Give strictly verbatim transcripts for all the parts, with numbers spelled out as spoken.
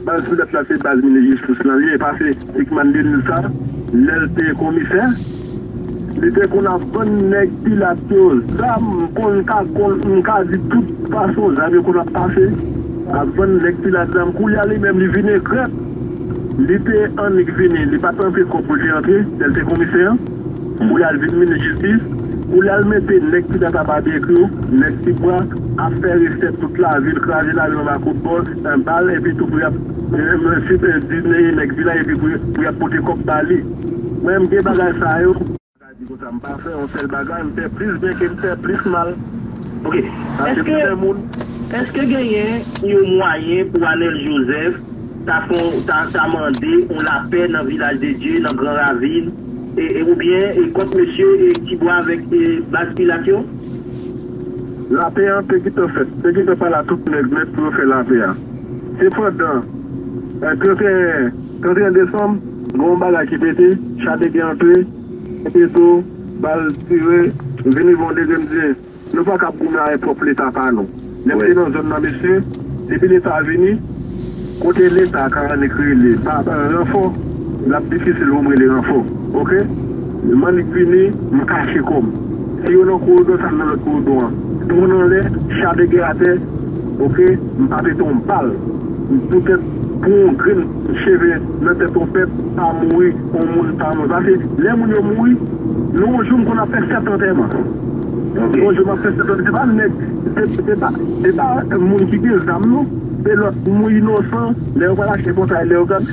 Baz Pilat la se baz minis jistis lan li ye, pase Hickman Denise sa, lè l te komisè, li te konn ap vann nèg Pilat yo zam, konn ka, konn, m ka di tout fason zam yo konn ap pase, ap vann nèg Pilat zam. Koulye a li menm li vin egrèt, li te annik vini, li pa t antre kòb pou l te antre, lè l te komisè an. Pou y al vin minis jistis, pou y al mete nèg ki t ap abèkri yo, nèg ki pran ap fè resèt tout lavil, kraze lavil anba kout bòl, bal, epi tou pou y ap, eh, eh, di nèg vilaj epi pou, pou y ap pote kòb ba li. Mwen, m gen bagay sa yo. M ka di konsa, m pa fè yon sèl bagay, m fè plis byen ke m fè plis mal. Ok. Paske m fè moun. Èske genyen yon mwayen pou Anèl Jozèf ta fon, ta, ta mande yon lapè nan Vilaj de Dye, nan Gran Ravin, e, e, oubyen e kont mesye e Tibwa avèk e, Baz Pilat yo? Lapè an te gentan fèt, te gentan pale a tout nèg nèt pou yo fè lapè a. Sepandan, e, trannteyen, trannteyen desanm, gen yon bagay ki pete, cha de gè antre, epi tou, bal tire, vini bon degre m di, nou pa ka ap goumen avèk pwòp Leta pa nou. Lè m te nan zòn nan, mesye, depi Leta vini, kote Leta ka annik rele pa, pa ranfò, l ap difisil pou m rele ranfò. Oke? M annik vini, m kache kò m. Si yo nan koridò, sa m nan lòt koridò an. Dwòn anlè, cha de gè atè, oke? M pa pete yon bal. Poutèt pou yon grenn cheve nan tèt yon pèp pa mouri, yon moun pa mouri. Paske lè moun yo mouri, nou yon jou m konn ap fè sèt antèman. Ok. Yon jou m ap fè sèt antèman. Se pa nèg, se, se pa, se pa moun ki gen zam non. Se lòt moun inosan, lè yo pral achte pòtay, lè yo gad,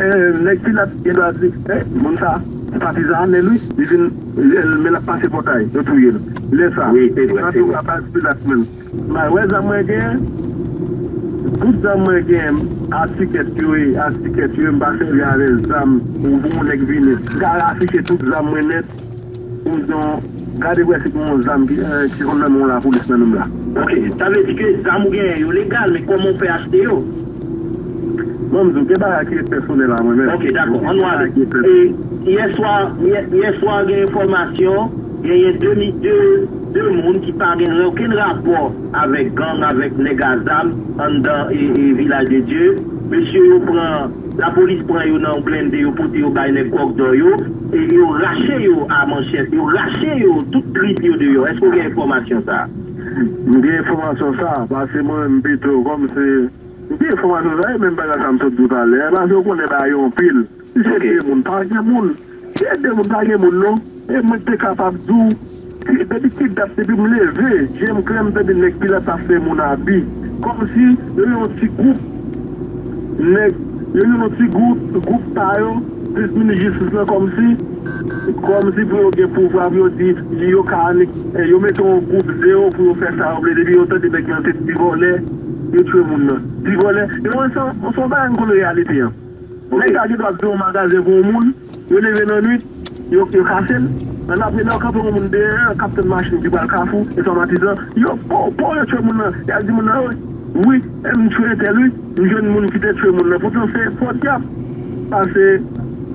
eh, nèg Pilat gen dwa di, eh, moun sa, patizan Anèl wi, li vin, men l ap pase pòtay, yo touye l. Lè sa, wi, se vre, se vre. Baz Pilat menm. Mwen wè zam mwen genyen. Tout zam mwen genyen, atikèt yo ye, atikèt yo ye, m pa sèvi avè zam pou, pou yon nèg vini. M ka afiche tout zam mwen nèt, pou m di yon, gade wè si gen yon zam ki, eh, ki konn nan men yon lapolis nan men m la. Ok, sa vle di ke zam ou genyen yo legal, men kòman w fè achte yo? Non, m di w, gen bagay ki ret pèsonèl a mwen menm. Ok, dakò, ann nou ale. E, yè swa, yè, yè swa gen enfòmasyon, genyen de mi, de, de moun ki pa gen okenn rapò avèk gang, avèk nèg a zam anndan e, e Vilaj de Dye. Mesye yo pran, lapolis pran yo nan yon blende, yo pote yo bay nèg Kòkdò yo, e yo rache yo a manchèt, yo rache yo, tout trip yo deyò. Èske w gen enfòmasyon sa a? M gen enfòmasyon sa a, paske mwen menm pito, kòm se, m gen enfòmasyon sa a, e menm bagay sa m sot di w talè a, paske w konnen bagay yo anpil. Si se de moun, pa gen moun. Si se de moun, pa gen moun non. E mwen te kapab di w, depi ki dat, depi m leve, je m klè, m tande nèg Pilat ap fè moun abi. Kòmsi yo yon ti gwoup nèg, yo yon ti gwoup, gwoup pa yo, plis minis jistis lan kòmsi, kòmsi pou yo gen pouvwa, pou yo di, yo ka annik, yo mete yon gwoup zewo pou yo fè sa yo vle, depi yo tande nèg lan se ti vòlè, yo tchwe moun nan. Ti vòlè, yo wè se yon, se yon bagay m konn reyalite an. Nèg la gen dwa ap di yon magazen pou yon moun, yo leve nan nwit, yo, yo kase l. Nan apre, lè yo kanpe yon moun dèyè, k ap tann machin ki pral Kafou, e swa Matizan, yo, po, po, yo tchwe moun nan. Y al di moun nan, wi, wi, e m tchwe entèl, wi, m jwenn moun ki te tchwe moun nan. Poutan se fòt y ap pase,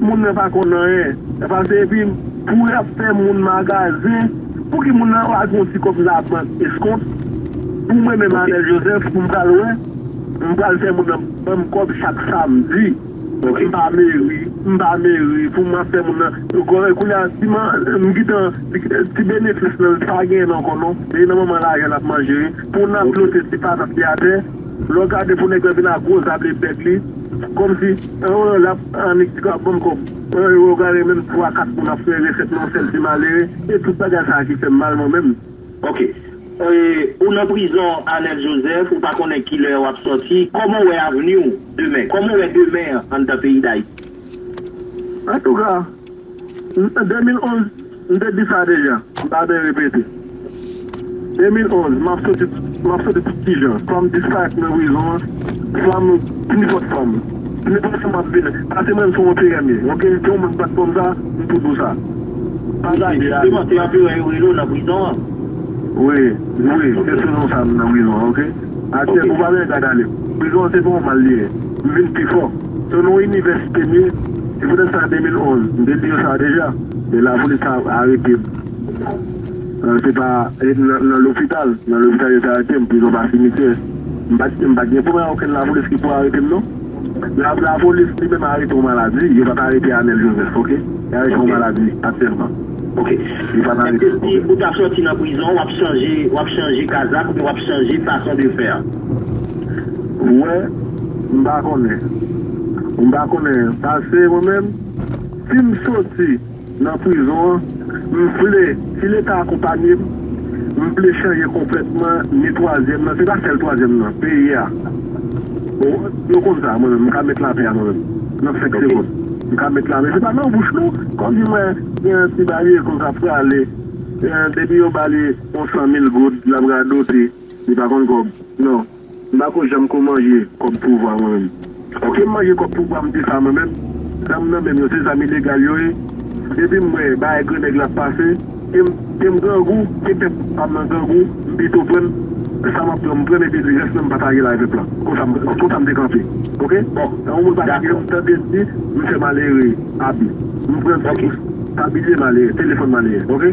moun nan pa konn anyen. Pase epi, pou y ap fè moun magazen, pou ki moun nan al pran ti kòb labank eskont, pou mwen menm Anèl Jozèf, pou m pral wè, m pral fè moun nan ban m kòb chak samdi. Ok. M pa meri, m pa meri, pou m ap fè moun nan, kounye a, ti man, m gentan, ti benefis nan, l pa genyen ankò non, e nan manman lajan l ap manje, wi. Pou n ap plote ti patat ki atè, lè w gade pou nèg la vin ak gwo zam li bèk li, kòmsi, an, l ap annik di k ap ban m kòb, an, yo gade menm twa, kat moun ap fè resèt nan yon sèl ti malere, e tout bagay sa a ki fè m mal mwen menm. Ok. E, ou nan prizon, Anèl Jozèf, ou pa konnen kilè w ap sòti. Kòman w wè avni w demen? Kòman w wè demen an anndan peyi Dayiti? Antouka, an de mil onz, m te di sa deja, m pa bezwen repete. De mil onz, m ap sòti, m ap sòti tout kijan. Swa m disparèt nan prizon an, swa m nenpòt fòm. Nenpòt fòm ap vini. Pase mwen, m se yon P M ye, oke? Se yon moun bat kòm sa, m tou di w sa. Pa gade a. Jisteman, se anperè yo rele w nan prizon an. Wi, wi, se sou non sa m nan prizon an, oke? Atyèl, ok, ou pa bezwen gade ale. Prizon an se pa yon mal li ye. M vin pi fò. Se nan yon inivèsite m ye. Se poutèt sa, de mil onz, m te di yo sa deja. E lapolis a arete m. Nan, se pa, e, nan, nan lopital. Nan lopital, yo te arete m, prizon pa simityè. M pa t, m pa t gen pwoblèm ak okenn lapolis ki pou arete m, non. La, lapolis li menm arete yon maladi. Yo pa t arete Anel Joseph, oke? Yo arete yon Ok. maladi aktyèlman. Ok. Yo pa t arete Èske si ou ta sòti nan prizon, w ap chanje, w ap chanje kazak oubyen w ap chanje fason de fè? Ou wè, m pa konnen. M pa konnen. Paske mwen menm, si m soti nan prizon an, m vle, si Leta akonpanye m, m vle chanje konplètman ni twazyèm nan, se pa sèl twazyèm nan, peyi a. Bon, yo konn sa, mwen menm, m ka met lapè a mwen menm, nan senk Ok. segonn. M ka met lapè, se pa nan bouch nou, kòm si mwen gen yon ti bagay konsa prale, eh, depi yo ba li yon san mil goud, l ap radote, li pa konn kòb. Non. M pa ko janm ko manje kòb pouvwa mwen menm. Ok, m manje kòb pouvwa, m di sa mwen menm. Zam nan men m yo, se zam ilegal yo ye. Depi m wè bagay grannèg la ap pase, ke m, ke m grangou, ke pèp pa m nan grangou, m pito pran sa m ap pran, m pran epi rès nan m pataje l avè pèp la. Konsa m, konsa m te kanpe. Ok? Bon, yon moun pataje, m tande di, m fè malere, abi. M pran Ok. tabliye malere, telefòn malere. Ok?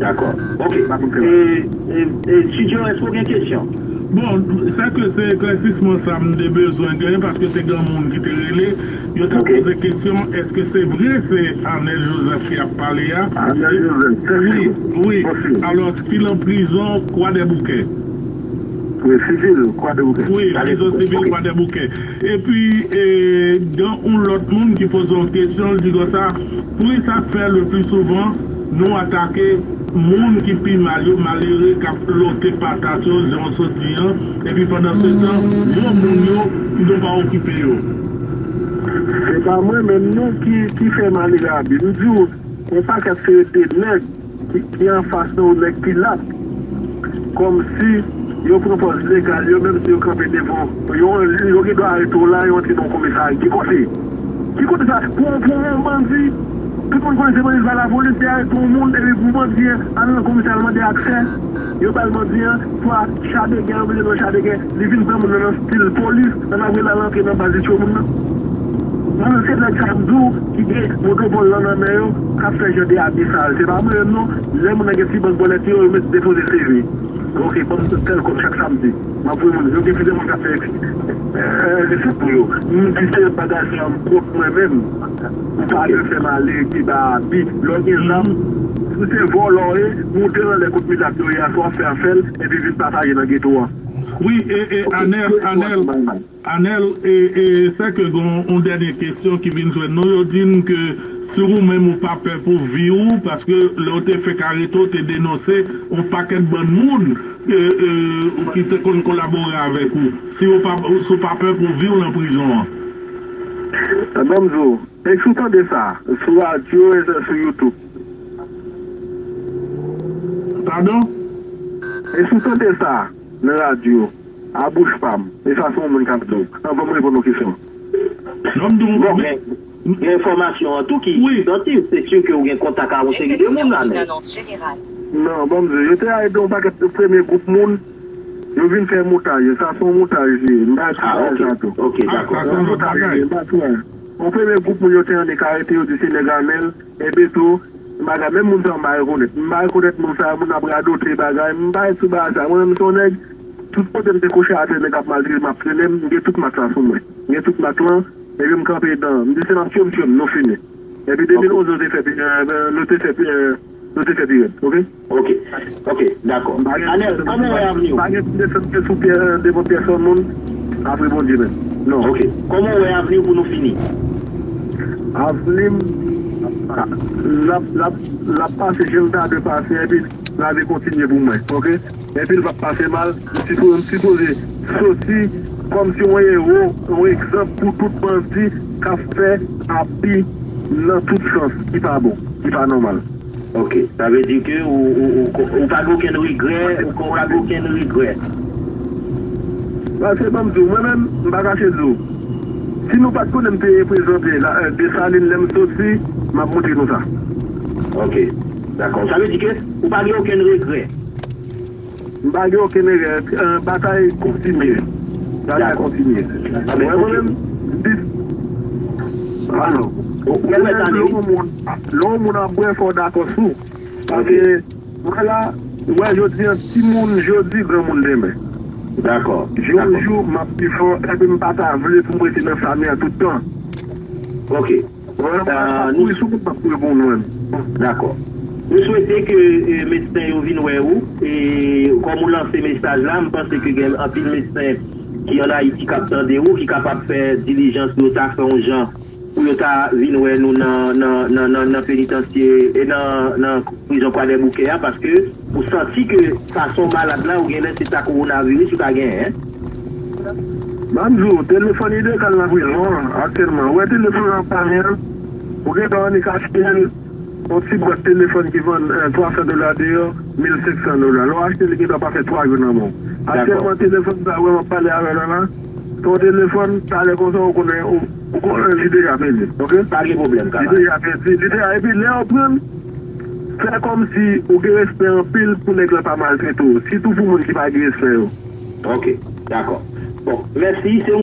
Dakò. Ok. Pa pou fè mal. E, e, e, Studio, èske w gen kesyon? Bon, sa ke se eklèsisman sa m te bezwen gen, paske te gen moun ki te rele, yo te Ok. poze kesyon, èske se vre se Arnel Joseph ki ap pale a? Arnel Joseph, se Wi, vre. Wi. Posib. Alò, ki l an prizon, Kwadèboukè. Wi, sivil, Kwadèboukè. Wi, Kwadèboukè, prizon sivil ok. Kwadèboukè. Epi, e, gen yon lòt moun ki poze yon kesyon, l di konsa, poukisa fè le pli souvan nou atake moun ki pi mal yo, malere k ap lote patat yo, jan w sot di an, epi pandan se tan, gwo moun yo, nou pa okipe yo? Se pa mwen menm non ki, ki fè malere abi. M di w, yon pakèt seri de nèg ki, ki anfas nan yon nèg ki lap. Kòmsi yo pran pòz legal, yo menm si yo kanpe devan, yo, yo gen dwa arete w la, yo antre nan yon komisarya. Ki kote? Ki kote sa? Pou, pou yon bandi, tout moun konnen se bandi, se pa lapolis ki arete yon moun, epi pou bandi al nan komisarya, al mande aksè, yo ba l bandi an, swa chadegè, yo mete l nan chadegè, li vin pran moun nan nan stil polis, nan apre l al antre nan baz li tchwe moun nan. Mwen, se nèg sa m di w ki gen monopòl lan nan men yo, k ap fè jan de abi sa yo. Se pa mwen menm non. Lè moun nan gen ti bank bòlèt yo, yo met depoze C V. Ok, ban m tèl kòb chak samdi. M ap voye moun. Yo gen plizyè moun k ap fè, eh, resèt pou yo. M di se bagay sa m kont mwen menm. Ou pa dwe fè malere ki ba abi. Lè w gen zam, si se vòlò w ye, moute nan lè kot milat yo ye a, swa w ap fè afè l, epi vin pataje nan geto a. Wi, e, e, Anèl, Anèl, Anèl, e, e, sè ke gon yon dènye kesyon ki vin jwenn nou, yo di n ke si ou menm ou pa pè pou vi w, paske lè w te fèk arete, w te denonse yon pakèt bann moun, e, e, ou ki te konn kolabore avèk ou. Si w pa, si w pa pè pou vi w nan prizon an. Ban m di w, e si w tande sa, sou radyo e sou YouTube. Padon? E si w tande sa, nan radyo, a bouch pa m. E sa se yon moun k ap di w. Anvan m reponn yon kesyon. Non, m di w, Bon, men, men gen enfòmasyon an tou ki Wi. sòti, se si ke ou gen kontak ak yon seri de moun la, men. Non, ban m di w, yo te arete yon pakèt premye gwoup moun, yo vin fè montaj. Sa se yon montaj li ye. M pa di Ah, bagay ok, sa tou. ok, Ah, dakò. sa se yon lòt bagay. M pa di bagay. Yon premye gwoup moun yo te annik arete, yo di se nèg Anèl, epi tou, bagay, menm moun sa yo m pa rekonèt. M pa rekonèt moun sa yo, moun ap radote bagay, m pa ret sou bagay sa. Mwen menm se yon nèg, tout kote m te kouche atè, nèg ap maltrete m, ap trennen m, m gen tout mak la sou mwen. M gen tout mak lan, epi m kanpe dan, m di se n ap tchwe m, tchwe m, nou fini. Epi de mil onz, nou te fè, eh, nou te fè, eh, nou te fè pi rèd, ok? Ok, ok, dakò. Anèl, kòman w wè avni w? Pa gen ti desant ke sou pyè, devan pyèsonn moun, apre Bondye menm. Non. Ok, kòman w wè avni w pou nou fini? Avni m, l ap, l ap, l ap pase jan l ta dwe pase, epi lavi kontinye pou mwen, ok? Epi l p ap pase mal, m sipo-, m sipoze soti kòmsi yon ewo, yon egzanp pou tout bandi k ap fè abi nan tout sans, ki pa bon, ki pa nòmal. Ok, sa vle di ke ou, ou, ou, ou pa gen okenn regrè, ou, ou pa gen okenn regrè. Paske ban m di w, mwen menm, m pa kache di w. Si nou pa t konnen m te reprezante la, eh, Desalin lè m soti, m ap montre nou sa. Ok, dakò. Sa vle di ke ou pa gen okenn regrè. M pa gen okenn regrè. Eh, batay kontinye. Batay Dakò. kontinye. Mwen, mwen menm, dis-, alo. Ou, ou wè sa, lè yon moun, lè yon moun ap bwè, fò w dakò sou. Paske, vwala, ou wè jodi an, timoun jodi, granmoun demen. Dakò. Jou yon jou, m ap pi fò, epi m pa ta vle pou m rete nan sa m ye a tout tan. Ok. Wè, m ap kouri sou moun, m ap kouri pou mwen. Dakò. Nou swete ke eh, medsen yo vin wè ou, e kòm ou lanse mesaj la, m panse ke gen anpil medsen ki ann Ayiti k ap tande ou, ki kapab fè dilijans yo ta fè yon jan pou yo ta vin wè nou nan, nan, nan, nan, nan penitansye e nan, nan prizon Kwadèboukè a, paske ou santi ke fason w malad la, ou genlè se ta kowonaviris ou ta genyen. M ap di w, telefòn Idekal nan prizon an aktyèlman. Ou wè telefòn an pa gen, ou gentan annik achte l, yon ti bwat telefòn ki vann eh, twa san dola deyò, mil senk san dola. Lè w achte l, li gentan pase twa jou nan men w. Aktyèlman, telefòn sa wè m ap pale avè w la la, se yon telefòn, talè konsa, ou konnen, ou, ou konnen li deja pèdi, ok? Pa gen pwoblèm, kamarad. Li deja pèdi, li deja, epi lè yo pran l, fè kòmsi ou gen respè anpil pou nèg la pa maltrete w, sitou pou moun ki pa gen respè yo. Ok, dakò. Bon, mèsi, se